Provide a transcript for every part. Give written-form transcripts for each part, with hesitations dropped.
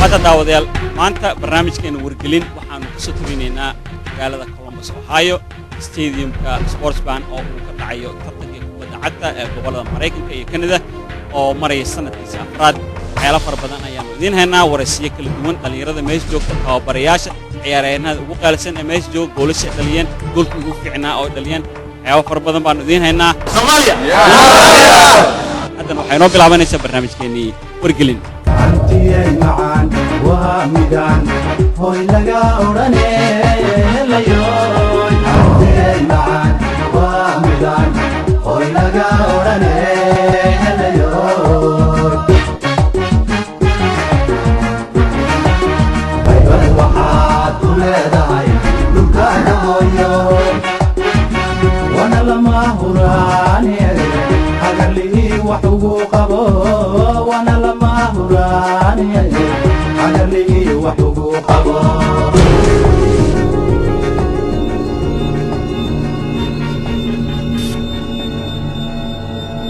Hadda daawadayaal, maanta barnaamijkeena Wargelin waxaanu kasoo tabinaynaa magaalada Columbus, Ohio, stadiumka Sports Barn oo uu ka dhacayo tartankii kubadda cagta ee gobollada Maraykanka iyo Canada oo maraya sanadkiisa afraad. Waxyaalo fara badan ayaanu idiin haynaa, waraysiyo kala duwan, dhallinyarada meesha joogta, tababarayaasha, ciyaaryahanada ugu qaalisan ee meesha jooga, goolasha dhaliyeen, goolkii ugu fiicnaa oo dhaliyeen. Waxyaabo fara badan baanu idiin haynaa. Soomaaliya haddana waxay noo bilaabanaysaa barnaamijkeennii Wargelin. Hantiyey macaan waa midaan hoy laga odhanelayoy. Hantiyey macaan waa midaan hoy laga odhanelayoy. Haybad waxaad ku leedahay dhulkaaga hooyo, wana lama huraane. Hagarlihii wax ugu qabo, wana lama huraane. Hagarlihii wax ugu qabo.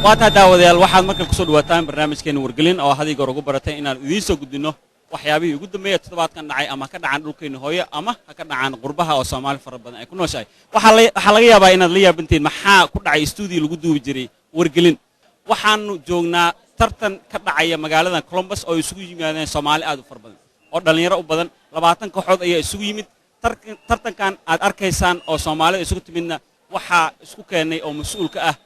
Waataa daawadayaal, waxaad markale kusoo dhawaataan barnaamijkeena Wargelin oo had iyo goor ugu baratay inaan idiin soo gudbinno waxyaabihii ugu dambeeya toddobaadkan dhacay, ama ka dhacaan dhulkeenna hooyo ama ha ka dhacaan qurbaha oo Soomaali fara badan ay ku nooshahay. Waxaa laga yaabaa inaad la yaabantiin maxaa ku dhacay stuudiyo lagu duubi jiray Wargelin. Waxaanu joognaa tartan ka dhacaya magaalada Columbus oo isugu yimaadeen Soomaali aad u fara badan oo dhallinyaro u badan. 20 kooxood ayaa isugu yimid. Tartankan aad arkaysaan oo Soomaalida isugu timidna waxaa isku keenay oo mas-uul ka ah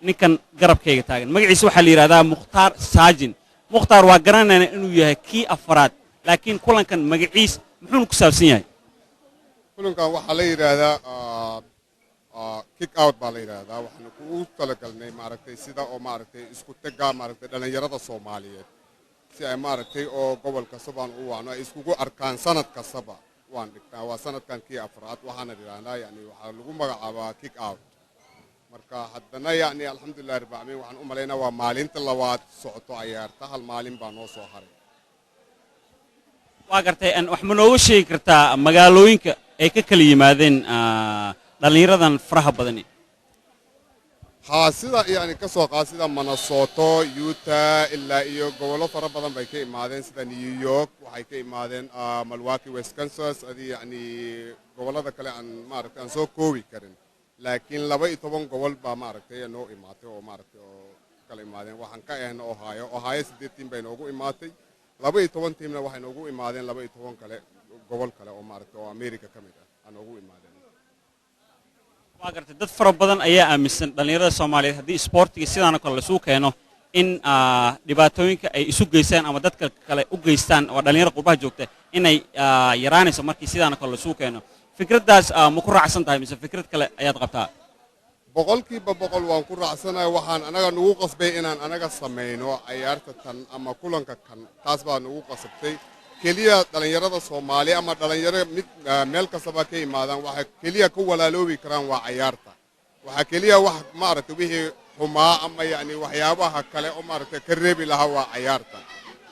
ninkan garabkayga taagan. Magaciisa waxaa la yidhahdaa Mukhtaar Saajin. Mukhtaar, waa garanaynaa inuu yahay kii afaraad, laakiin kulankan magaciis muxuuna ku saabsan yahay? Kulankan waxaa la yidhaahdaa Kick Out baa la yidhaahdaa. Waxaanu kugu talagalnay, maaragtay, sida oo maaragtay isku tagga, maaragtay, dhallinyarada Soomaaliyeed si ay, maaragtay, oo gobol kastabaan u wacno ay iskugu arkaan. Sanad kastaba waan dhigtaa, waa sanadkan kii afraad. Waxaana yidhaahdaa, yani, waxaa lagu magacaabaa Kick Out. Marka haddana, yacni, alxamdulillahi rabbil caalamiin, waxaan u malaynaa waa maalinta labaad socoto cayaarta. Hal maalin baa noo soo haray. Waa gartay. Wax ma nooga sheegi kartaa magaalooyinka ay ka kala yimaadeen dhallinyaradan faraha badani? Haa, sida yani ka soo qaad sida Minnesota, Utah, ilaa iyo gobollo fara badan bay ka imaadeen, sida New York waxay ka imaadeen, Milwaukee, Wisconsin, adi yacni gobollada kale aan, maaragtay, aan soo koobi karin. Laakiin 12 gobol baa, maaragtay, noo imaatay oo, maaragtay, oo kala imaadeen. Waxaan ka ahna Ohio. Ohio siddeed team bay noogu imaatay. 12 teamna waxay noogu imaadeen 12 kale, gobol kale oo, maaragtay, oo America ka mid ah aa noogu imaadeen. Waa gartay. Dad fara badan ayaa aaminsan dhallinyarada Soomaaliyeed haddii isboortiga sidaanoo kale laisugu keeno in dhibaatooyinka ay isu geystaan ama dadka kale u geystaan oo dhallinyarada qurbaha joogta inay yaraanayso markii sidaanoo kale laisugu keeno. Fikraddaas ma ku raacsan tahay mise fikrad kale ayaad qabtaa? 100% waan ku raacsanahay. Waxaan anaga nugu qasbay inaan anaga samayno cayaarta tan ama kulanka kan, taas baa nugu qasabtay. Keliya dhallinyarada Soomaali ama dhallinyaro mid meel kastaba ka imaadaan, waxay keliya ku walaaloobi karaan waa cayaarta. Waxaa keliya wax, maaragtay, wixii xumaa ama yacni waxyaabaha kale oo, maaragtay, ka reebi lahaa waa cayaarta.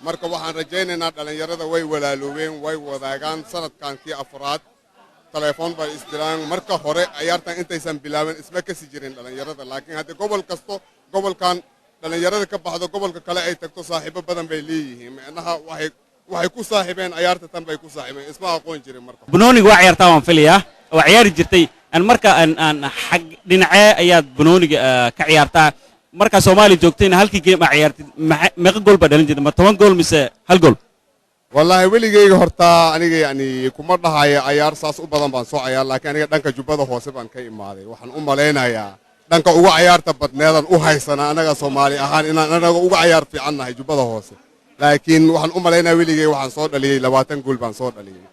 Marka waxaan rajaynaynaa dhallinyarada way walaaloobeen, way wadaagaan. Sanadkan kii afraad telefoon bay isdiraan. Marka hore cayaartan intaysan bilaabin isma kasi jirin dhallinyarada, laakiin haddii gobol kasto, gobolkan dhallinyarada ka baxdo, gobolka kale ay tagto, saaxiibo badan bay leeyihiin. Micnaha waxay ku saaxiibeen cayaarta tan bay ku saaxiibeen, isma aqoon jirin marka. Banooniga waa ciyaartaa waan filayaa, waa ciyaari jirtay. Marka aan xag dhinacee ayaad banooniga ka ciyaartaa? Markaa Soomaaliya joogtayna halkii game aa ciyaartid meeqa gool baa dhalin jirtay? Ma 10 gool mise hal gool? Wallaahi weligayga horta aniga yacni kuma dhahayo cayaar saas u badan baan soo cayaar, laakiin aniga dhanka Jubbada Hoose baan ka imaaday. Waxaan u malaynayaa dhanka ugu cayaarta badneedan u haysanaa anaga Soomaali ahaan inaan anaga uga cayaar fiican nahay Jubbada Hoose. Laakiin waxaan u malaynayaa weligay waxaan soo dhaliyey 20 gool baan soo dhaliyey.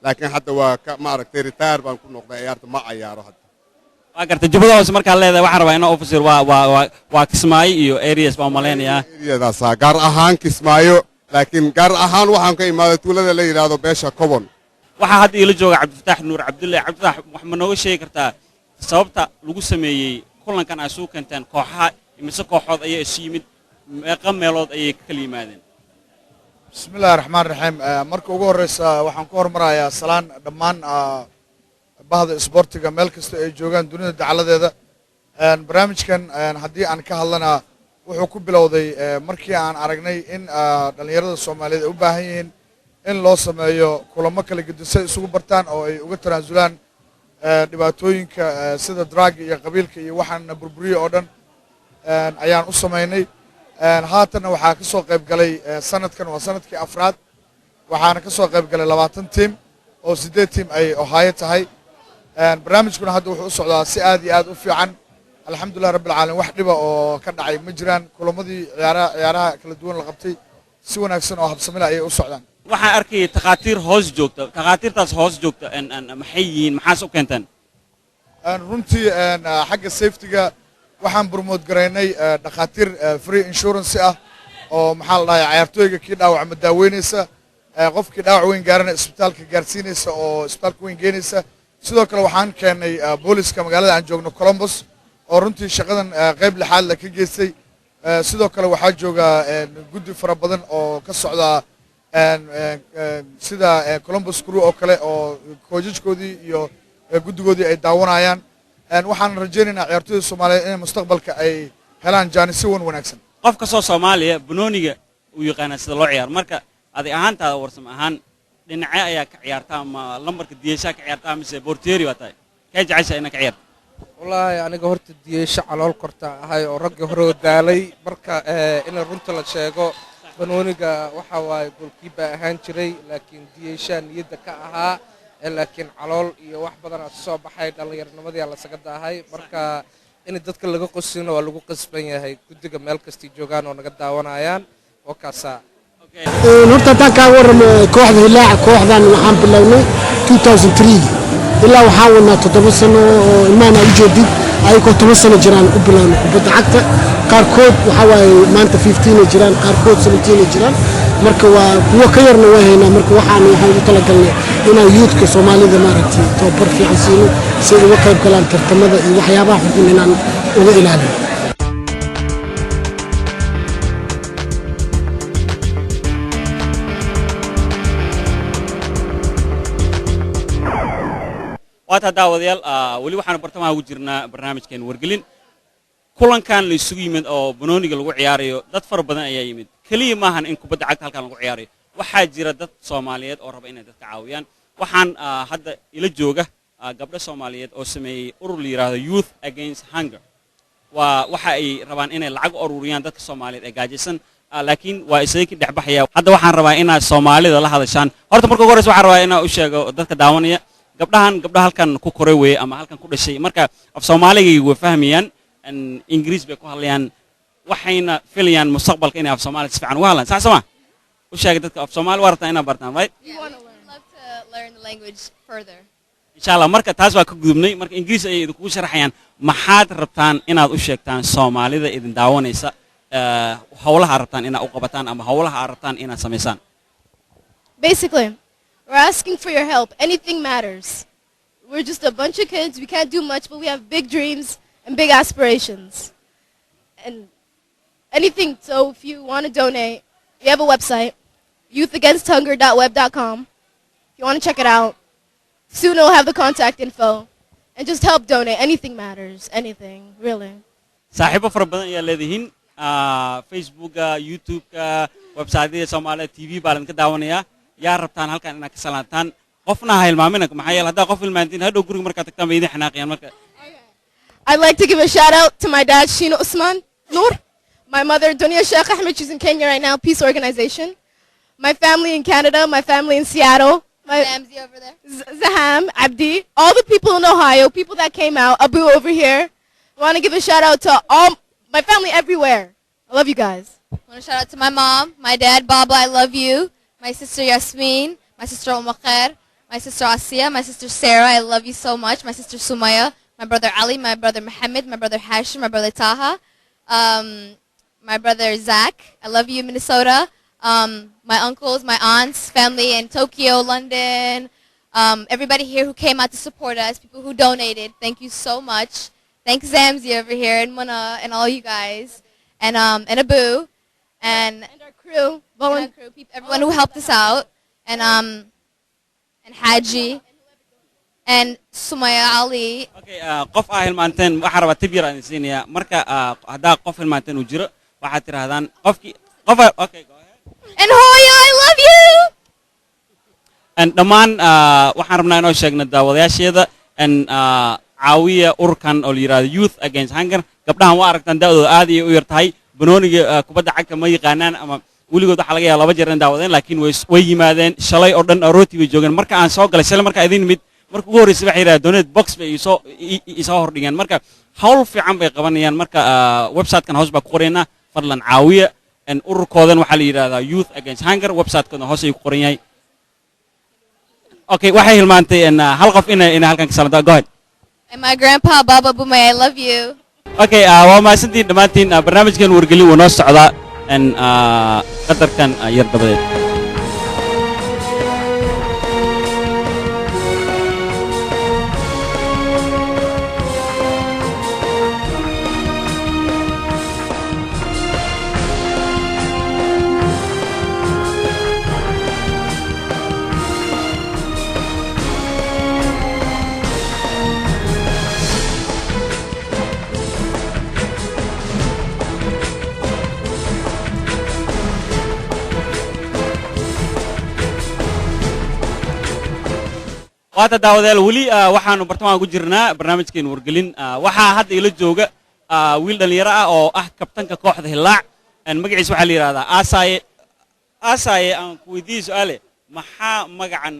Laakiin hadda waa ka, maaragtay, retire baan ku noqday, ciyaarta ma cayaaro hadda. Waa gartay. Jubbada Hoose markaad leedahay, waxaan rabaa inaan officer waa Kismaayo iyo areas baan malaynayaa. Areadaasaa, gaar ahaan Kismaayo, laakiin gaar ahaan waxaan ka imaaday tuulada la yidhaahdo Beesha Cobon. Waxaa hadda iila jooga Cabdifataax Nuur Cabdulle. Cabdifataax, wax ma nooga sheegi kartaa sababta lagu sameeyey kulankan ay isugu keenteen kooxaha? Imise kooxood ayaa isu yimid? Meeqa meelood ayay ka kala yimaadeen? Bismi illahi raxmaan raxiim. Marka ugu horreysa waxaan ku hormarayaa salaan dhammaan bahda isboortiga meel kasta ay joogaan dunida dacaladeeda. Barnaamijkan haddii aan ka hadlana, wuxuu ku bilowday markii aan aragnay in dhallinyarada Soomaaliyeed ay u baahan yihiin In loo sameeyo kulamo kala gedisay isugu bartaan oo ay uga tanaasulaan dhibaatooyinka sida drug iyo qabiilka iyo waxaana burburiye oo dhan ayaan u samaynay. Haatanna waxaa ka soo qayb galay, sanadkan waa sanadkii afraad, waxaana ka soo qayb galay 20 team oo siddeed team ay Ohio tahay. Barnaamijkuna hadda wuxuu u socdaa si aad iyo aad u fiican, alxamdulilah rabbi alcaalamiin. Wax dhiba oo ka dhacay ma jiraan. Kulamadii ciyaaraha, ciyaaraha kala duwan la qabtay, si wanaagsan oo habsamila ayay u socdaan. Waxaan arkayay takhaatiir hoos joogta. Takhaatiirtaas hoos joogta maxay yihiin? Maxaas u keenteen? Runtii xagga safetyga waxaan promote garaynay dhakhaatiir free insurance ah oo, maxaa la dhahay, cayaartooyga kii dhaawacma daaweynaysa, qofkii dhaawac weyn gaarana isbitaalka gaarsiinaysa oo isbitaalka weyn geenaysa. Sidoo kale waxaan keennay booliska magaalada aan joogno, Columbus, oo runtii shaqadan qayb lixaad la ka geystay. Sidoo kale waxaa jooga guddi fara badan oo ka socda sida Columbus Crew oo kale oo coachajkoodii iyo guddigoodii ay daawanayaan. Waxaan rajaynaynaa ciyaartooyda Soomaaliyeed inay mustaqbalka ay helaan jaanisyo wan wanaagsan. Qof kastoo Soomaaliya banooniga uu yaqaanaa sida loo ciyaaro. Marka adig ahaantaada, Warsam ahaan, dhinacee ayaa ka ciyaartaa? Ma lambarka diyeeshaa ka ciyaartaa mise bortieri baa tahay? Kee jeceshaa inaad ka ciyaarto? Wallaahi aniga horta diyeesho calool korta ahay oo raggii hore oo daalay. Marka in runta la sheego, banooniga waxa waaye goalkeeper ahaan jiray, laakiin diyeeshaa niyadda ka ahaa, laakiin calool iyo wax badan aa soo baxay, dhallinyarnimadii aa lasaga daahay. Marka in dadka laga qosino waa lagu qasban yahay. Guddiga meel kastay joogaan oo naga daawanayaan oo kaasaa. Horta haddaan kaaga warramo kooxda Hilaaca, kooxdan waxaan bilownay 2003 ilaa waxaan wadnaa 7 sano oo ilmahan aa ujeedid ayagoo 10 sano jiraan u bilownay kubadda cagta. Qaarkood waxaa waaye maanta 15 ay jiraan, qaarkood 17 ay jiraan, marka waa kuwo ka yarna waa haynaa. Marka waxaan ugu talagalnay inaan youthka Soomaalida, maaragtay, tababar fiican siino si ay uga qayb galaan tartamada iyo waxyaabaha xunxun inaan uga ilaalino. Waataa daawadayaal, weli waxaanu bartamaha ugu jirnaa barnaamijkeen Wargelin. Kulankan la isugu yimid oo banooniga lagu ciyaarayo, dad fara badan ayaa yimid. Keliya maahan in kubadda cagta halkan lagu ciyaarayo, waxaa jira dad Soomaaliyeed oo raba inay dadka caawiyaan. Waxaan hadda ila jooga gabdho Soomaaliyeed oo sameeyey urur la yidhaahdo Youth Against Hunger. Waa waxa ay rabaan inay lacag u ururiyaan dadka Soomaaliyeed ee gaajaysan, laakiin waa isaga ki dhex baxaya. Hadda waxaan rabaa inaad Soomaalida la hadashaan. Horta marka ugu horreysa waxaan rabaa inaan u sheego dadka daawanaya, gabdhahan gabdha halkan ku koray weeye ama halkan ku dhashay, marka af Soomaaligay way fahmayaan, Ingiriis bay ku hadlayaan, waxayna filayaan mustaqbalka inay af Soomaali si fiican uga hadlaan. Sax sama u sheegay dadka, af Soomaali waa rabtaan inaad bartaan, right? Yeah, we would love to learn the language further. Insha Allah. Marka taas waa ka gudubnay. Marka Ingiriis ayay idinkugu sharaxayaan. Maxaad rabtaan inaad u sheegtaan Soomaalida idin daawanaysa, howlaha aad rabtaan inaad u qabataan ama howlaha aad rabtaan inaad samaysaan? Basically, we're asking for your help. Anything matters. We're just a bunch of kids. We can't do much, but we have big dreams and big aspirations. And anything. So if you want to donate, we have a website, youthagainsthunger.web.com. If you want to check it out, soon it'll have the contact info. And just help donate. Anything matters. Anything, really. Saaxiibo fara badan ayaa leedihiin, Facebooka, YouTube-ka, websiteyada Soomaalida TV baa laidinka daawanayaa. Yaa rabtaan halkan inaad ka salaantaan? Qofna ha hilmaamina, maxaa yeele haddaa qof hilmaantiin, hadhow guriga markaad tagtaan bay idin xanaaqiyaan. Marka I'd like to give a shout out to my dad, Shino Usman Noor, my mother, Dunya Sheikh Ahmed, she's in Kenya right now, Peace Organization, my family in Canada, my family in Seattle, my Ramsey over there. Zaham, Abdi, all the people in Ohio, people that came out, Abu over here. I want to give a shout out to all my family everywhere. I love you guys. I want to shout out to my mom, my dad, Baba, I love you. My sister Yasmin, my sister Umakher, my sister Asiya, my sister Sarah, I love you so much. My sister Sumaya, my brother Ali, my brother Mohammed, my brother Hashim, my brother Taha, my brother Zach. I love you, Minnesota. My uncles, my aunts, family in Tokyo, London, everybody here who came out to support us, people who donated. Thank you so much. Thanks Zamzi over here and Muna and all you guys, and Abu, and And our crew, and our crew, everyone who helped us out, and Haji, and Sumaya Ali. Okay, qof aa hilmaanteen, waxaan rabaa tip yar aan idin siinayaa. Marka haddaa qof hilmaanteen uu jiro, waxaad tidhaahdaan qofkii qof. Okay, go ahead. And Hoya, I love you. Dhammaan waxaan rabnaa inoo sheegno daawadayaasheeda caawiya ururkan oo la yidhahdo Youth Against Hunger. Gabdhahan waa aragtaan, da'dooda aad ayay u yar tahay. Banooniga kubadda cagta ma yaqaanaan ama weligood waxaa laga yaaba 2 jeer in daawadeen, laakiin way yimaadeen shalay oo dhan, rooti bay joogeen. Marka aan soo galay shalay, marka idin nimid, marka ugu horreysay waxay yidhahdeen donate box bay isoo hordhigeen. Marka hawl fiican bay qabanayaan. Marka website-kan hoos baa ku qoraynaa, fadlan caawiya. Ururkoodan waxaa la yidhahdaa Youth Against Hunger. Website-koodan hoos ayuu ku qoran yahay. Okay, waxay hilmaantay hal qof inay halkan ka salaanto. Go ahead. And my grandpa, Baba Bumay, I love you. Okay, waa mahadsantihiin dhammaantiin. Barnaamijkan wargelin wuu noo socdaa qadarkan yar dabadeed. Waata daawadayaal, weli waxaanu bartamaha ku jirnaa barnaamijkeenu wargelin. Waxaa hadda ila jooga wiil dhallinyaro ah oo ah kabtanka kooxda Hillaac. Magaciisa waxaa la yidhahdaa Aasaye. Aasaye, aan ku weydiiyey su-aale: maxaa magacan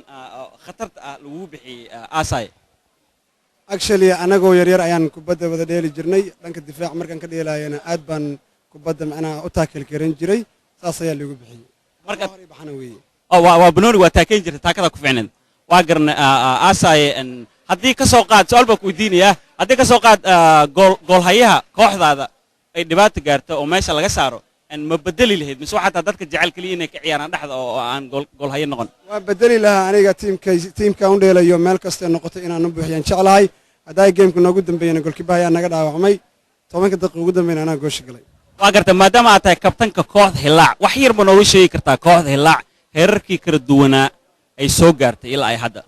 khatarta ah lagugu bixiyey, Aasaye? Actually, anagoo yaryar ayaan kubadda wada dheeli jirnay. Dhanka difaac markaan ka dheelaayana aad baan kubadda macnaha u tackle garan jiray, saas ayaa loogu bixiyey. Marka hore baxana weeye. Oh, waa banooni waa taakayn jirtay, taakada ku fiicneed, waa garna. Aasaye, haddii ka soo qaad, su-aal baa ku weydiinayaa, haddii ka soo qaad goolhayaha kooxdaada ay dhibaato gaarto oo meesha laga saaro, ma bedeli lahayd mise waxaa taa dadka jecel keliya inay ka ciyaaraan dhexda oo aan goolhayo noqon? Waa bedeli lahaa. Aniga tiimka u dheelayo meel kastay noqoto inaan u buuxiyaan jeclahay. Haddaa gameka noogu dambeeyana goalkeeper ayaa naga dhaawacmay, 10-ka daqiiqa ugu dambeeyana anaa goosha galay. Waa garta. Maadaama aad tahay kabtanka kooxda Hillaac, wax yar ma nooga sheegi kartaa kooxda Hillaac heerarkii kala duwanaa ay soo gaartay ilaa ay hadda?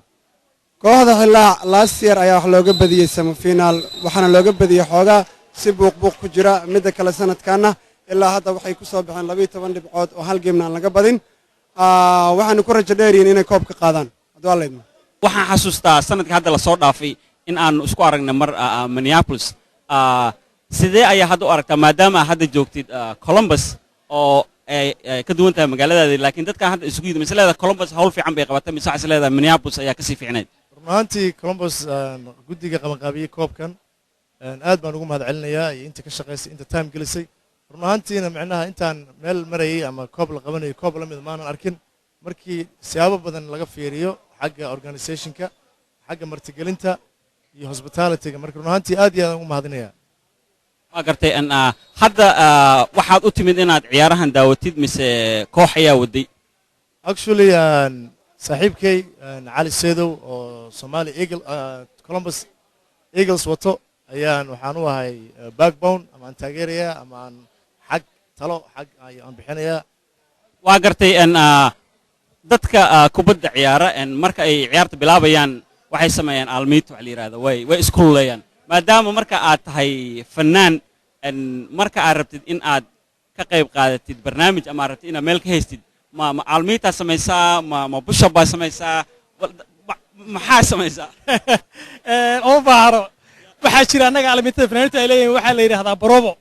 Kooxda Hillaac last year ayaa wax looga badiyey semifinal, waxaana looga badiyey xoogaa si buuqbuuq ku jira. Midda kale, sanadkanna ilaa hadda waxay ku soo baxeen 12 dhibcood oo hal gamena aan laga badin. Waxaanu ku rajo dheeryihin inay koob ka qaadaan hadduu Alla idmo. Waxaan xasuustaa sanadka hadda lasoo dhaafay in aanu isku aragnay mar Minneapolis. Sidee ayaa hadda u aragtaa, maadaama aad hadda joogtid Columbus oo ay ka duwan tahay magaaladaadii, laakiin dadkan hadda isugu yimid, mise leedahay Columbus hawl fiican bay qabatay, mise waxaad leedahay Minneapolis ayaa kasii fiicnayd? Run ahaantii, Columbus guddiga qabanqaabiyey koobkan aad baan ugu mahad celinayaa, iyo inta ka shaqaysay, inta time gelisay. Run ahaantiina micnaha intaan meel marayay ama koob la qabanayo, koob la mid maanan arkin, markii siyaabo badan laga fiiriyo, xagga organizationka, xagga martigelinta iyo hospitalityga. Marka run ahaantii aad iyo aad ugu mahadinayaa. Waa gartay. Hadda waxaad u timid inaad ciyaarahan daawatid mise koox ayaa waday? Actually, saaxiibkay Cali Seedow oo Somali Eagle, Columbus Eagles wato ayaan waxaan u ahay backbone ama aan taageerayaa ama aan xag talo xag aan bixinayaa. Waa gartay. Dadka kubadda ciyaara marka ay ciyaarta bilaabayaan waxay sameeyaan aalmiito waxa la yidhahda, way iskululeeyaan. Maadaama marka aad tahay fannaan, marka aad rabtid in aad ka qayb qaadatid barnaamij ama aad rabtid inaad meel ka haystid, ma aalmiitaa samaysaa, ma push-up baa samaysaa, maxaa samaysaa? Uma baahno. Waxaa jira annaga aalamiitada fanaaniinta ay leeyihin, waxaa la yidhahdaa barobo,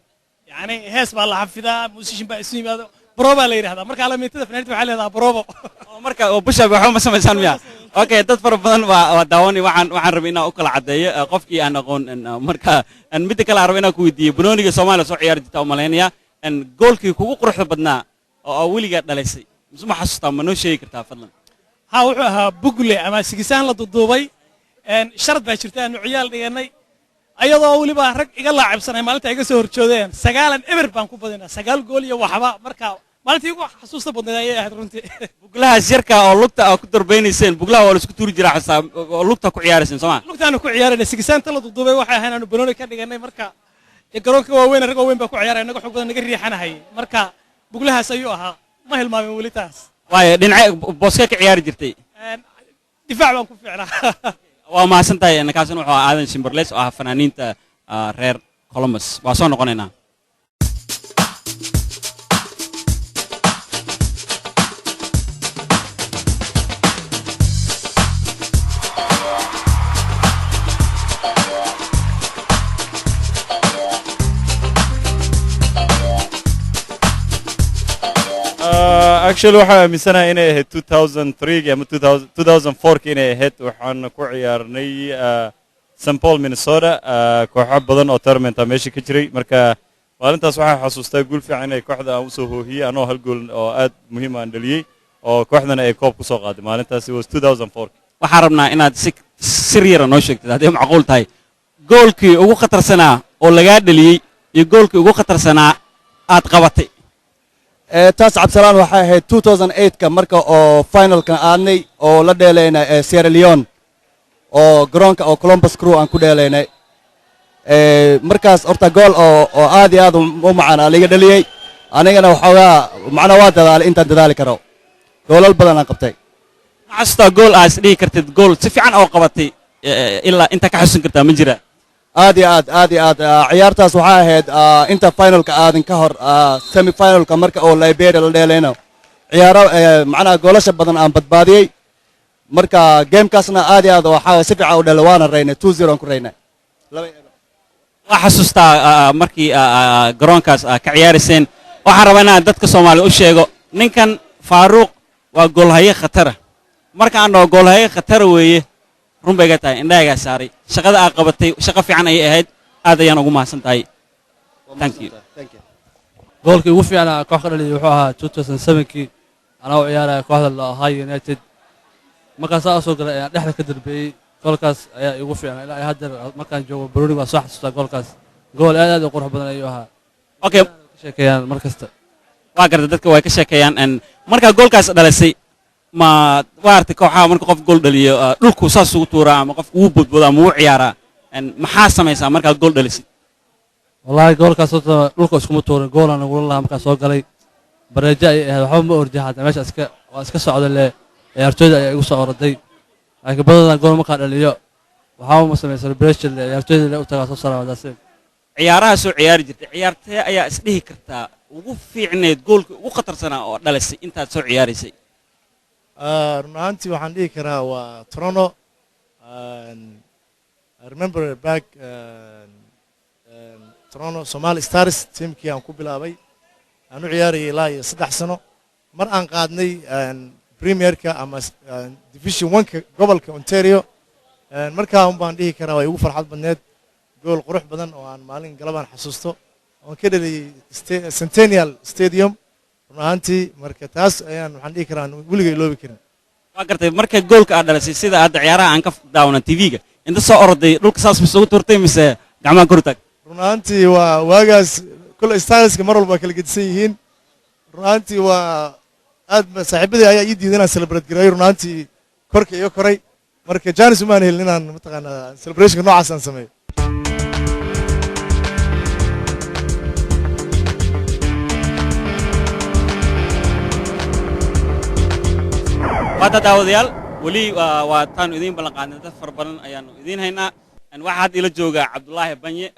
yacni hees baa la xafidaa, musician baa isu yimaado, barobaa la yidhahdaa. Marka aalamiitada fanaaniinta waxaa la yidhahdaa barobo. Oo marka oo push-up waxba ma samaysaan miya? Okay, dad fara badan waa daawanay. Waxaan rabay inaan u kala caddeeyo qofkii aan aqoon. Marka midda kale aan rabay inaan ku weydiiyo, banooniga Soomaaliya soo ciyaari jirta u malaynayaa, goolkii kugu quruxda badnaa oo aa weligaa dhalisay mise ma xasuustaa, ma noo sheegi kartaa fadlan? Ha, wuxuu ahaa bugle ama sigisaan la duduubay. Sharad baa jirta aanu ciyaal dhiganay, ayadoo weliba rag iga laacibsanay maalinta iga soo horjoodeen. 9-0 baan ku badinaa, 9 gool iyo waxba. Marka maalintii igu xasuusta badnayd ayay ahayd runtii. Buglahaas yarka oo lugta aa ku darbaynayseen, buglaha waa la isku tuuri jiraa xasaa oo lugta ku ciyaarayseen, soo ma? Lugtaanu ku ciyaarayna. Sigisaanta la duduubay waxay ahayn aanu banooni ka dhiganay. Marka dee garoonka waaweyn rag waaweyn baa ku ciyaaraya, naga xoog badan, naga riixanahayay. Marka buglahaas ayuu ahaa, ma hilmaamin weli taas. Waayo, dhinace booskee ka ciyaari jirtay? Difaac baan ku fiicnaa. Waa mahadsan tahay. Kaasina wuxuu ahaa Aadan Shimberles oo ah fanaaniinta reer Columbus. Waa soo noqonaynaa. Actually, waxaan aaminsanahay inay ahayd 2003 ama 2004 inay ahayd. Waxaan ku ciyaarnay St Paul, Minnesota. Kooxo badan oo tournament ah meesha ka jiray. Marka maalintaas waxaan xasuustaa guul fiican inay kooxda aan usoo hoohiyey, anoo hal gool oo aad muhiim aan dhaliyey oo kooxdana ay koob kusoo qaaday. Maalintaasi was 2004. Waxaan rabnaa inaad si sir yara noo sheegtid, hadday macquul tahay, goolkii ugu khatarsanaa oo lagaa dhaliyey iyo goolkii ugu khatarsanaa aad qabatay. Taas Cabdisalaan, waxay ahayd 2008ka, marka oo finalkan aadnay oo la dheelaynay Sierra Leone, oo garoonka oo Columbus Crew aan ku dheelaynay. Markaas horta gool oo aad iyo aad u macaan aa liiga dhaliyey. Anigana waxoogaa macnaa waa dadaalay intaan dadaali karo, goolal badan aan qabtay. Ma xasuustaa gool aad isdhihi kartid gool si fiican oo qabatay, ilaa intaa ka xasuusan kartaa ma jira? Aad iyo aad, aad iyo aad. Ciyaartaas waxaa ahayd inta finalka aadin ka hor, semi finalka, marka oo Liberia la dheelayno. Ciyaaro macnaha goolasha badan aan badbaadiyey. Marka gamekaasna aad iyo aad waxaa si fiican u dhelay, waana raynay, 2-0 aan ku raynay. Waa xasuustaa markii garoonkaas ka ciyaarayseen. Waxaan rabaa inaan dadka Soomaaliya u sheego, ninkan Faaruuq waa goolhaye khatara. Marka aan dhaho goolhaye khatara weeye, run bay iga tahay, indhahaygaa saaray. Shaqada aad qabatay shaqo fiican ayay ahayd, aad ayaan ugu mahadsan tahay. Thank you. Goolkii ugu fiicnaa koox ka dhaliyay wuxuu ahaa 2007kii, anaa u ciyaaraya kooxda la Ohio United. Markaan saa usoo galay ayaan dhexda ka darbeeyey. Goolkaas ayaa igu fiicnaa ilaa ay haddeer. Markaan joogo banooni waan soo xasuustaa goolkaas. Gool aad aad u qurux badan ayuu ahaa. Okay. Ka sheekeeyaan mar kasta. Waa garta, dadka way ka sheekeeyaan. Markaa goolkaas dhalisay, ma waartay kooxaha marka qof gool dhaliyo dhulku saas ugu tuuraa ama qofku wuu boodboodaa ama wuu ciyaaraa? Maxaa samaysaa markaad gool dhalisid? Wallaahi goolkaas horta dhulka iskuma tuurin. Goolaan nagula lahaa markaan soo galay, bareejo ayay ahayd. Waxba ma ordi xataa, meesha iska waa iska socda le, ciyaartooyda ayaa igu soo oroday. Laakiin badanaa gool markaan dhaliyo waxaaba ma sameey celebration le, ciyaartooyda le u tagaa, soo salaamadaasee. Ciyaaraha soo ciyaari jirtay, ciyaartee ayaa isdhihi kartaa ugu fiicneed, goolkii ugu khatarsanaa oo dhalisay intaad soo ciyaaraysay? Run ahaantii waxaan dhihi karaa waa Toronto. I remember back Toronto Somali Stars teamkii aan ku bilaabay, aan u ciyaarayay ilaa iyo 3 sano, mar aan qaadnay premierka ama division one-ka gobolka Ontario. Markaa un baan dhihi karaa waa igu farxad badneed. Gool qurux badan oo aan maalin galabaan xasuusto oon ka dhaliyey Centennial Stadium, run ahaantii. Marka taas ayaan waxaan dhihi karaa aan weligay iloobi karin. Waa gartay. Marka goolka aad dhalisay, sida hadda ciyaaraha aan ka daawano TV-ga, inta soo oroday dhulka saas mise ugu tuurtay mise gacmaha kor u taag? Run ahaantii waa waagaas kole styleska mar walba waa kala gedisan yihiin. Run ahaantii waa aad saaxiibadii ayaa ii diiday inaan celebrate gareeyo. Run ahaantii korka iga koray, marka chance umaan helin inaan mataqaanaa celebrationka noocaas aan sameeyo. Waata daawadayaal, weli waa taanu idiin ballan qaadnay, dad fara badan ayaanu idiin haynaa. Waxaa hadda ila jooga Cabdulaahi Banye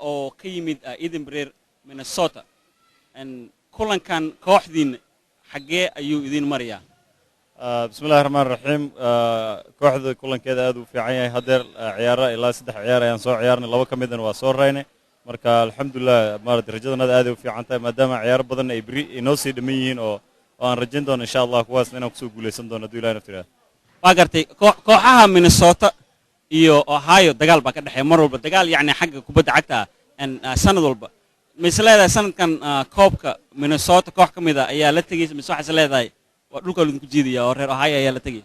oo ka yimid Eden Prairie, Minnesota. Kulankan kooxdiin xaggee ayuu idiin marayaa? Bismillahi raxmaan raxiim. Kooxda kulankeeda aad u fiican yahay haddeer. Ciyaara ilaa saddex ciyaar ayaan soo ciyaarnay, laba ka midna waa soo raynay. Marka alxamdulilah, maarata rajadanada aad ay u fiican tahay, maadaama ciyaaro badan ay beri inoo sii dhamman yihiin oo aan rajayn doono insha Allah kuwaasna inaan kusoo guulaysan doono hadduu Ilahi nafta yidhahdo. Waa gartay. Kooxaha Minnesota iyo Ohio dagaal baa ka dhexeeya mar walba, dagaal yacni xagga kubadda cagta ah, sanad walba. Mise leedahay sanadkan koobka Minnesota koox ka mid a ayaa la tegaysa, mise waxaase leedahay waa dhulka lidinku jiidaya oo reer Ohio ayaa la tegaya?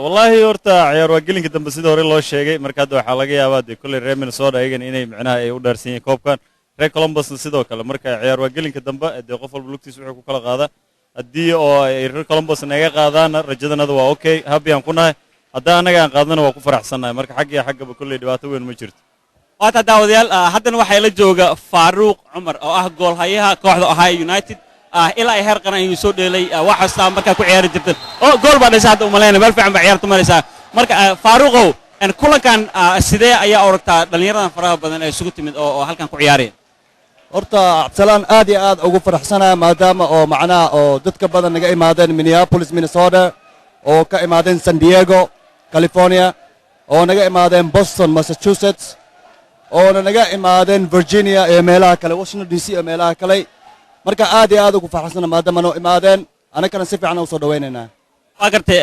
Wallaahi horta ciyaar waa gelinka dambe sida hore loo sheegay. Marka hadda waxaa laga yaabaa dee kolley reer Minnesota ayagana inay micnaha ay u dhaarsan yihiin koobkan, reer Columbusna sidoo kale. Marka ciyaar waa gelinka dambe, dee qof walba lugtiisa wuxuu ku kala qaada. Haddii oo ay reer Columbus naga qaadaana rajadanada waa okay, happy aan ku nahay. Haddii annaga aan qaadnana waa ku faraxsannahay. Marka xagga iyo xaggaba kolley dhibaato weyn ma jirto. Waata daawadayaal, haddana waxaa ila jooga Faaruuq Cumar oo ah goolhayaha kooxda Ohio United. Ilaa ay heer qaran ayuu soo dheelay. Waa xustaa markaa ku ciyaari jirta oo gool baa dhashay hadda, umalayna meel fiican baa ciyaartu maraysaa. Marka Faaruuqow, kulankan sidee ayaa oragtaa dhallinyaradan faraha badan ee isugu timid oo halkan ku ciyaaraya? Horta Cabdisalaan, aad iyo aad ugu faraxsanaya maadaama oo macnaha oo dadka badan naga imaadeen Minneapolis, Minnesota, oo ka imaadeen San Diego, California, oo naga imaadeen Boston, Massachusetts, oona naga imaadeen Virginia iyo meelaha kale, Washington DC iyo meelaha kale. Marka aad iyo aad ugu faraxsana maadaama noo imaadeen. Annagana si fiican u soo dhawaynaynaa. Waa gartay.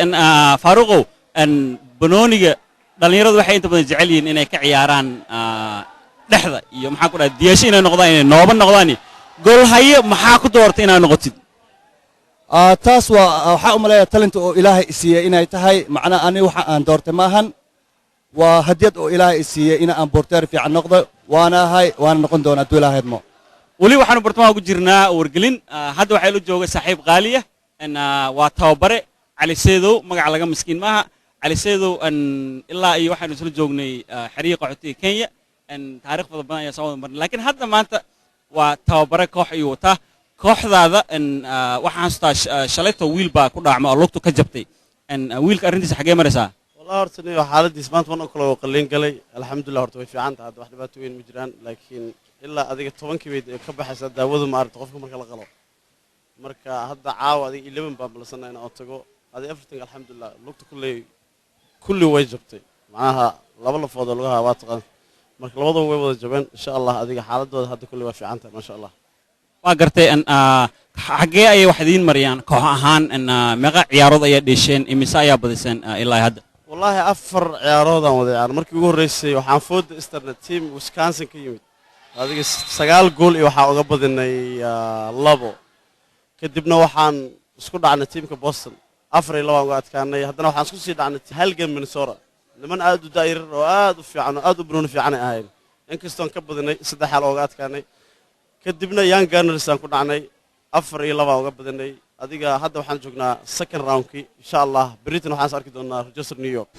Faaruqow, banooniga dhallinyaradu waxay inta badan jecel yihiin inay ka ciyaaraan dhexda iyo, maxaa ku dhahay, diyasho inay noqdaan, inay nooba noqdaan. Goolhaye maxaa ku doortay inaad noqotid? Taas waa waxaa u maleeyaa talent oo Ilaahay isiiyey inay tahay. Macnaa ani waxa aan doortay ma ahan, waa hadiyad oo Ilaahay isiiyey in aan boorteer fiican noqdo. Waana ahay, waana noqon doonaa hadduu Ilaahay idmo. Weli waxaanu bartamaha ugu jirnaa wargelin. Hadda waxaa ila jooga saaxiib qaaliya, waa tababare Cali Seedow. Magaca laga miskiin maaha Cali Seedow. Ilaa iyo waxaanu isla joognay xerihii qaxootiga Kenya, taariikh fara badan ayaa soo wada marnay, laakiin hadda maanta waa tababare koox ayuu wataa. Kooxdaada waxaan xasuustaa shalayto wiil baa ku dhaacma oo lugtu ka jabtay. Wiilka arrintiisa xaggee maraysaa? Wallahi horta niyo xaaladiis maanta 1 o'clock oo qalliin galay. Alxamdulillah, horta way fiican tahay, hadda wax dhibaato weyn ma jiraan, laakiin ilaa adiga 10-kii bay ka baxaysaa daawadu, ma aragta, qofka marka la qalo. Marka hadda caawa adiga 11 baan balsanaa inaan tago. Adiga everything alxamdulillah. Lugta kulley kulli way jabtay, macnaha laba lafood oo lugaha waa taqaan, marka labadaba way wada jabeen. Insha Allah adiga xaaladooda hadda kulli waa fiican tahay, maasha Allah. Waa gartay. Xaggee ayay wax idiin mariyaan koox ahaan? Meeqa ciyaarood ayaa dheesheen? Imise ayaa badiseen ilaa hadda? Wallaahi afar ciyaaroodaan wada ciyaar. Markii ugu horreysay waxaan fooda istarna team Wisconsin ka yimid, adiga 9 gool iyo waxaa uga badinay 2. Kadibna waxaan isku dhacnay tiimka Boston, 4-2 aan uga adkaanay. Haddana waxaan isku sii dhacnay halgan Minnesota, niman aad u da'yar oo aad u fiican oo aad u banooni fiican ay ahayn, inkastoon ka badinay 3 xal ooga adkaanay. Kadibna Young Gunners aan ku dhacnay, 4-2 aan uga badinay. Adiga hadda waxaan joognaa second roundkii. Insha Allah Britain waxaan is arki doonaa Rochester, New York.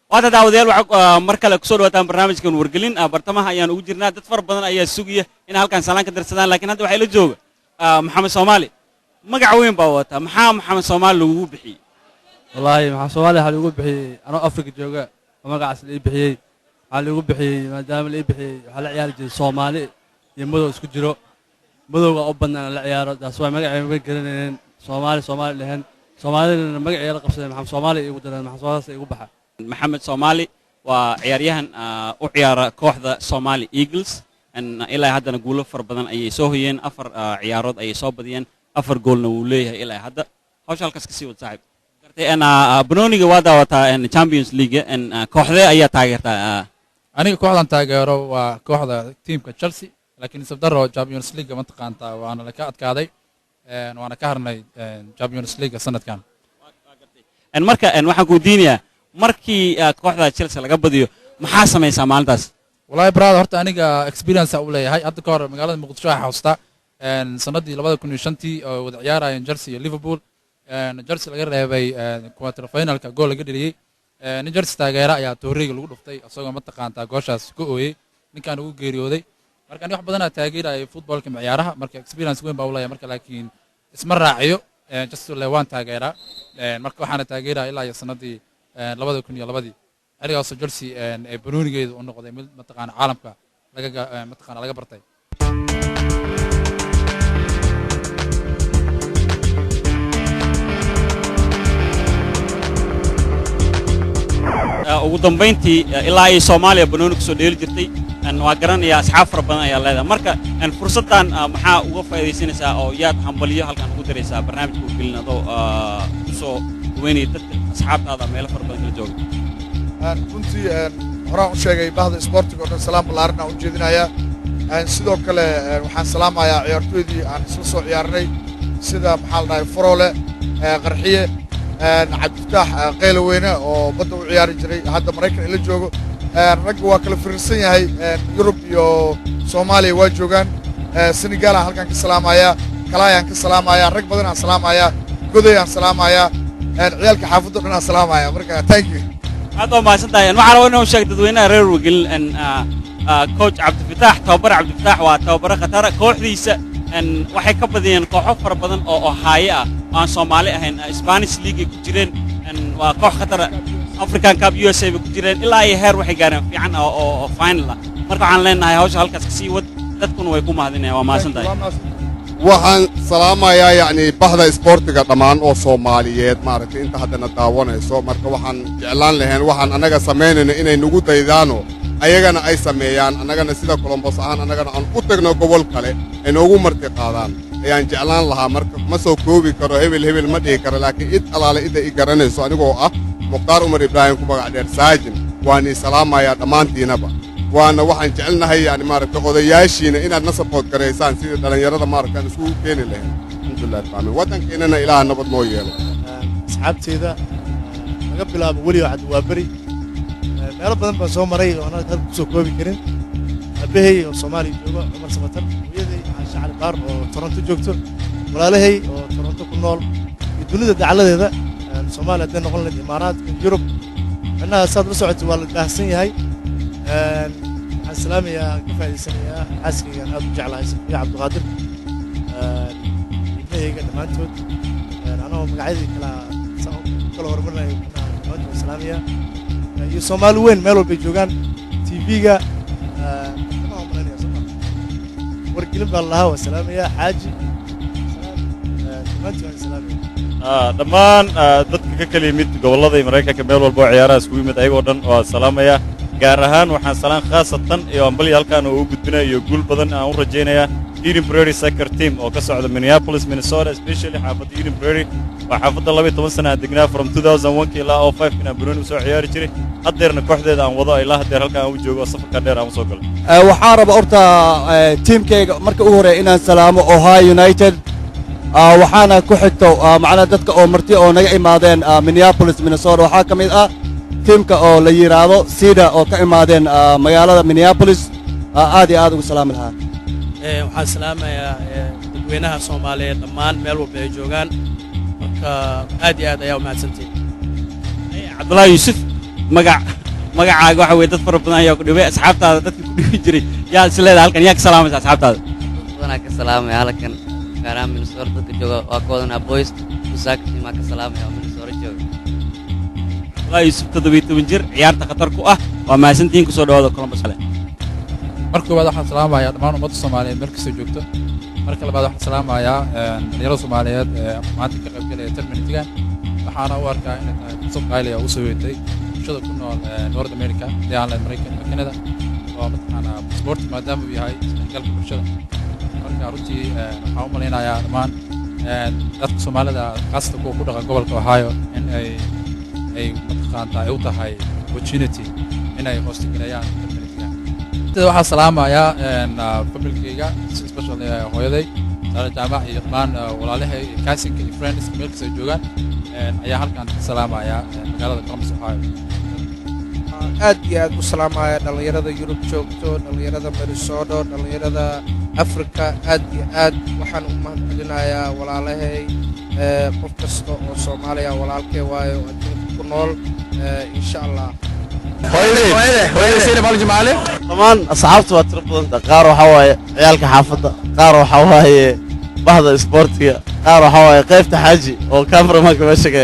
Waata daawadayaal, waxaa mar kale kusoo dhawaataan barnaamijkan wargelin. Bartamaha ayaan ugu jirnaa. Dad fara badan ayaa sugaya in halkan salaan ka darsadaan, laakiin hadda waxaa ila jooga Maxamed Soomaali. Magac weyn baa wataa. Maxaa Maxamed Soomaali lagugu bixiyey? Wallaahi Maxamed Soomaali waxaa lagu bixiyey anoo Afrika jooga oo magacaas la ii bixiyey. Waxaa lagu bixiyey maadaama la ii bixiyey waxaa la ciyaari jiray Soomaali iyo madow isku jiro, madowga u badnaan la ciyaaro. Taas waa magacay ma garanayeen, Soomaali Soomaali dheheen, Soomaalidana magacay la qabsadeen, Maxamed Soomaali igu dareen, Maxamed Soomaali igu baxa. Maxamed Soomaali waa ciyaaryahan u ciyaara kooxda Somali Eagles. Ilaa haddana guulo fara badan ayay soo hoyeen, afar ciyaarood ayay soo badiyeen, afar goolna wuu leeyahay ilaa hadda. Hawsha halkaas ka sii wad, saaxiib. Gartay. Banooniga waa daawataa, Champions League, kooxdee ayaa taageertaa? Aniga kooxdan taageero waa kooxda tiimka Chelsea, laakiin sabdaro Champions League mataqaantaa waana la ka adkaaday, waana ka harnay Champions League sanadkan. Marka waxaan ku weydiinayaa, markii kooxda Chelsea laga badiyo maxaa samaysaa maalintaas? Wallahi brother, horta aniga experience u leeyahay. Hadda ka hor magaalada Muqdisho waxaa xasuustaa sanadii 2005-tii oo wada ciyaarayeen Chelsea iyo Liverpool, Chelsea laga reebay quarter finalka, gool laga dheliyey. Nin Chelsea taageera ayaa tooriga lagu dhuftay isagoo mataqaantaa gooshaas ka ooyey, ninkaan ugu geeriyooday. Marka ani wax badanaa taageerayay footballka ma ciyaaraha, marka experience weyn baa u leeyahay. Marka laakiin isma raaciyo, just le waan taageeraa. Marka waxaana taageeraya ilaa iyo sanadii 2002-dii, xilligaasoo Chelsea ee banoonigeedu u noqday mid mataqaana caalamka laga mataqaana laga bartay. Ugu dambayntii, ilaa ay Soomaaliya banooni kusoo dheeli jirtay, waa garanayaa asxaab fara badan ayaa leedahay. Marka fursaddan maxaa uga faa'iidaysanaysaa oo yaad hambalyo halkan ugu diraysaa barnaamijka wargelin, adoo kusoo dhaweynaya dadka asxaabtaada meelo fara badan kala jooga? Runtii horaan u sheegay, bahda isboortiga oo dhan salaam ballaaran aan u jeedinayaa. Sidoo kale waxaan salaamayaa ciyaartooydii aan isla soo ciyaarnay, sida maxaa la dhahay, Faroole, Qarxiye, Cabdifataax Qayloweyne oo badda u ciyaari jiray, hadda Maraykan ila joogo. Ragga waa kala firirsan yahay, Yurub iyo Soomaaliya waa joogaan. Senegal aan halkaan ka salaamayaa, Kalaayaan ka salaamayaa, rag badan aan salaamayaa, Goday aan salaamayaa, ciyaalka xaafadda o dhan aan salaamayaa. Marka thank you. Aad waa mahadsan tahay. Waxaan rabaa inaan u sheeg dadweynaha reer Wargelin, coach Cabdifataax, tababare Cabdifataax waa tababare khatara. Kooxdiisa waxay ka badiyeen kooxo fara badan oo Ohio ah oo aan Soomaali ahayn. Spanish League ay ku jireen, waa koox khatara. African Cup USA bay ku jireen, ilaa iyo heer waxay gaareen fiican oo final ah. Marka waxaan leenahay hawsha halkaas ka sii wad, dadkuna way ku mahadinayaan. Waa mahadsan tahay. Waa mahadsan. Waxaan salaamayaa yacni bahda isboortiga dhammaan oo Soomaaliyeed, maaragtay, inta haddana daawanayso. Marka waxaan jeclaan lahayn waxaan annaga samaynayno inay nagu daydaano, ayagana ay sameeyaan. Annagana sida Columbus ahaan annagana aan u tagno gobol kale, ay noogu marti qaadaan ayaan jeclaan lahaa. Marka ma soo koobi karo, hebel hebel ma dhihi karo, laakiin cid alaale cidda i garanayso, anigoo ah Mukhtaar Umar Ibraahim, ku magac dheer Saajin, waan ii salaamayaa dhammaantiinaba. Waana waxaan jecelnahay yani maaragtay odayaashiina inaad na support garaysaan sidii dhallinyarada maaragtay aan isugu keeni lahayn. Alxamdulilah rabbil caalamiin. Waddankeennana Ilaah nabad noo yeelo. Asxaabteyda, laga bilaabo weli oo waa beri, meelo badan baan soo maray oo aanan hadda kusoo koobi karin. Aabbahay oo Soomaaliya joogo, Cumar Samatar, hooyaday Caashe Cali Baar oo Toronto joogto, walaalahay oo Toronto ku nool iyo dunida dacaladeeda, Soomaaliya hadday noqon lahayd, Imaaraadka, Yurub, micnaha saad la socotay waa la baahsan yahay. Waxaan salaamayaa, ka faa'iidaysanayaa xaaskaygaan aad u jeclahay, Safiya Cabdiqaadir, ilmahayga dhammaantood, anoo magacyadii kala saan u kala horumarinayo, micnaha dhammaantood waan salaamayaa, iyo Soomaali weyn meel walbay joogaan. TV-ga bartamaha u malaynaya soo ma Wargelin baa lahaa, waan salaamayaa. Xaaji, dhammaantiin waan salaamaya. Dhammaan dadka ka kala yimid gobollada iyo Maraykanka, meel walba oo ciyaaraha iskugu yimid, ayagoo dhan waa salaamaya. Gaar ahaan waxaan salaan khaasatan iyo ambalya halkaan oo u gudbinaya iyo guul badan aan u rajaynayaa Eden Prairie Soccer Team oo ka socda Minneapolis, Minnesota, especially xaafadda Eden Prairie. Waa xaafadda 12 sana aan degnaa, from 2001 ilaa 05 inaan banooni usoo ciyaari jiray. Haddeerna kooxdeeda aan wado ilaa haddeer halkaan aan u joogo oo safarka dheer aan usoo galay. Waxaan rabaa horta tiimkayga marka ugu horreeya inaan salaamo, Ohio United. Waxaana ku xigto macnaha dadka oo marti oo naga imaadeen Minneapolis, Minnesota. Waxaa ka mid ah tiimka oo la yidhaahdo Sida oo ka imaadeen magaalada Minneapolis. Aad iyo aad ugu salaami lahaa. Waxaan salaamayaa dadweynaha Soomaaliyeed dhammaan meel walba ay joogaan. Marka aad iyo aad ayaa u mahadsantihin. Cabdullaahi Yuusuf, magacaaga waxa weye dad fara badan ayaa ku dhibay. Asxaabtaada, dadka ku dhibi jiray, yaa is leedahay halkan yaa ka salaamaysa asxaabtaada? Badanaa ka salaamaya halkan, gaar ahaan Minnesota dadka jooga. Waa ka wadanaa boys soccer team aa ka salaamaya oo Minnesota jooga. Cabdullaahi Yuusuf, 17 jir, ciyaarta khatar ku ah. Waa mahadsantihiin. Kusoo dhawaada Columbus. Marka koowaad waxaan salaamayaa dhammaan ummadda Soomaaliyeed meel kastoo joogto. Marka labaad waxaan salaamayaa dhalinyarada Soomaaliyeed ee maanta ka qaybgalaya tournamentigan. Waxaana u arkaa inay tahay fursad qaali ah oo usoo weetay bulshada ku nool North America, haddii aan lahayd Maraykan ama Canada, oo mataqaanaa sport maadaama uu yahay isdhexgalka bulshada. Marka runtii waxaan u malaynayaa dhammaan dadka Soomaalida, khaasatan kuwa ku dhaqan gobolka Ohio, in ay mataqaantaa ay u tahay opportunity inay hoostigareeyaan tournamentigan. Intada waxaan salaamayaa familkayga, especially hooyaday Saare Jaamac, iyo dhammaan walaalahay iyo cousinka iyo friends meel kasta ay joogaan ayaa halkan ka salaamayaa magaalada Columbus, Ohio. Aad iyo aad u salaamaya dhallinyarada Yurub joogto, dhallinyarada Minnesota, dhallinyarada Africa. Aad iyo aad waxaan u mahadcelinayaa walaalahay. Qof kasta oo Soomaaliya walaalkay waayo oo adduunka ku nool, insha Allah. Dhammaan asxaabta waa tiro badanta. Qaar waxaa waaye ciyaalka xaafadda, qaar waxaa waaye bahda isboortiga, qaar waxaa waaye qaybta Xaaji oo cameramanka meesha ka.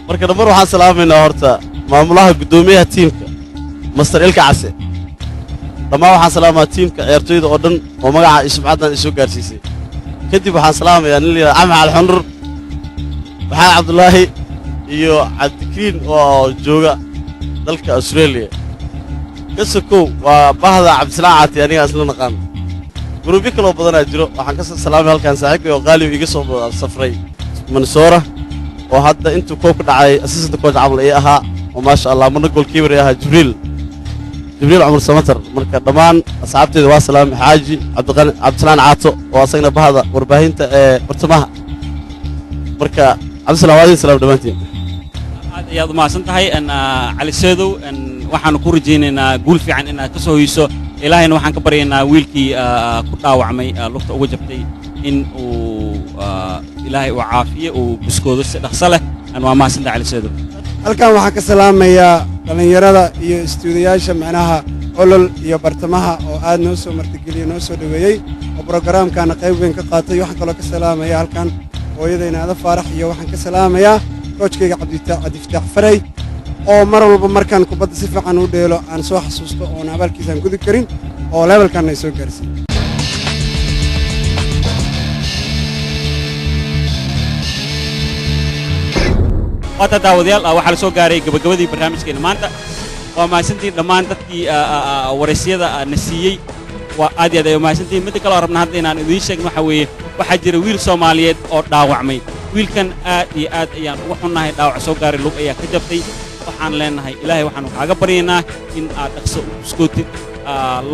Marka dhammaan waxaan salaamaynaa horta maamulaha, guddoomiyaha tiimka, Master Ilka Case. Dhammaan waxaan salaamayaa tiimka ciyaartooyda oo dhan oo magaca iyo sumcaddan isoo gaarsiisay. Kadib waxaan salaamayaa nin la yidhahdo Axmed Alxunur, Maxamed Cabdulaahi iyo Cabdikariin oo jooga dalka Australia. Ka sokow waa bahda Cabdisalaan Caati, aniga isla naqaan. Guruubyo kaloo badanaa jiro. Waxaan ka soo salaamay halkan saaxiibkay oo qaaliyo iga soo safray Minnesota, oo hadda intuu koob ka dhacay assistant coach camal ii ahaa, oo maasha Allah marna goalkeeper ii ahaa, Jibriil Cumar Samatar. Marka dhammaan asxaabteyda waa salaamay. Xaaji Cabdiqani, Cabdisalaan Caato oo asagna bahda warbaahinta ee bartamaha. Marka Cabdisalaan, waa idin salaam dhammaantiin. Aad ayaad u mahadsan tahay Cali Seedow. Waxaanu ku rajaynaynaa guul fiican inaad ka soo hoyso. Ilaahayna waxaan ka baryaynaa wiilkii ku dhaawacmay, lugta uga jabtay, in uu Ilaahay uu caafiyo, uu buskoodo si dhaqso leh. Waa mahadsantahay, Cali Seedow. Halkan waxaan ka salaamayaa dhallinyarada iyo istuudiyaasha macnaha Olol iyo Bartamaha oo aad noo soo martigeliyey, noo soo dhoweeyey, oo brogaraamkaana qayb weyn ka qaatay. Waxaan kaloo ka salaamayaa halkan hooyadayna Ada Faarax, iyo waxaan ka salaamayaa coachkayga Cabdifataax Faray, oo mar walba markaan kubadda si fiican u dheelo aan soo xasuusto, oon abaalkiisaan gudi karin, oo levelkanna ay soo gaarsiiyey. Waata daawadayaal, waxaa la soo gaaray gabagabadii barnaamijkeena maanta. Waa mahadsantihiin dhammaan dadkii waraysyada na siiyey, waa aad iyo aad ay umahadsantihiin. Midda kale oo rabna hadda inaan idiin sheegno waxaa weeye, waxaa jira wiil Soomaaliyeed oo dhaawacmay. Wiilkan aad iyo aad ayaan uga xunnahay dhaawac soo gaaray, lug ayaa ka jabtay. Waxaan leenahay, Ilaahay waxaanu kaaga baryaynaa in aad dhaqso u buskootid,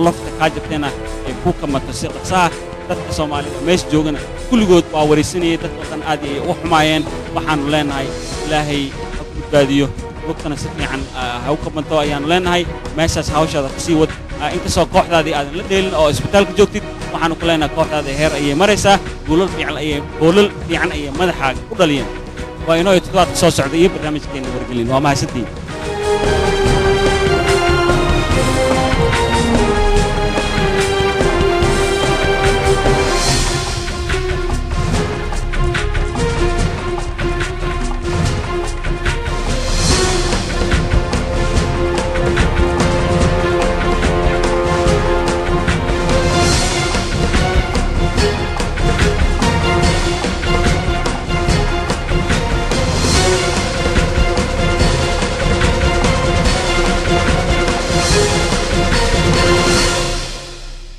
lafta kaa jabtayna ay ku kamato si dhaqsaha. Dadka Soomaalida oo meesha joogana kulligood waa waraysanayay, dadka oo dhan aad ayay uga xumaayeen. Waxaanu leenahay, Ilaahay ha ku badbaadiyo, lugtana si fiican ha u kabanto ayaanu leenahay. Meeshaas hawshaada ka sii wad. Inkastoo kooxdaadii aadan la dheelin oo isbitaalka joogtid, waxaanu ku leenahay kooxdaada heer ayay maraysaa, guulal fiican ayay, goolal fiican ayay madaxaaga ku dhaliyeen. Waa inoo toddobaadka soo socda iyo barnaamijkeena Wargelin. Waa mahadsantihiin.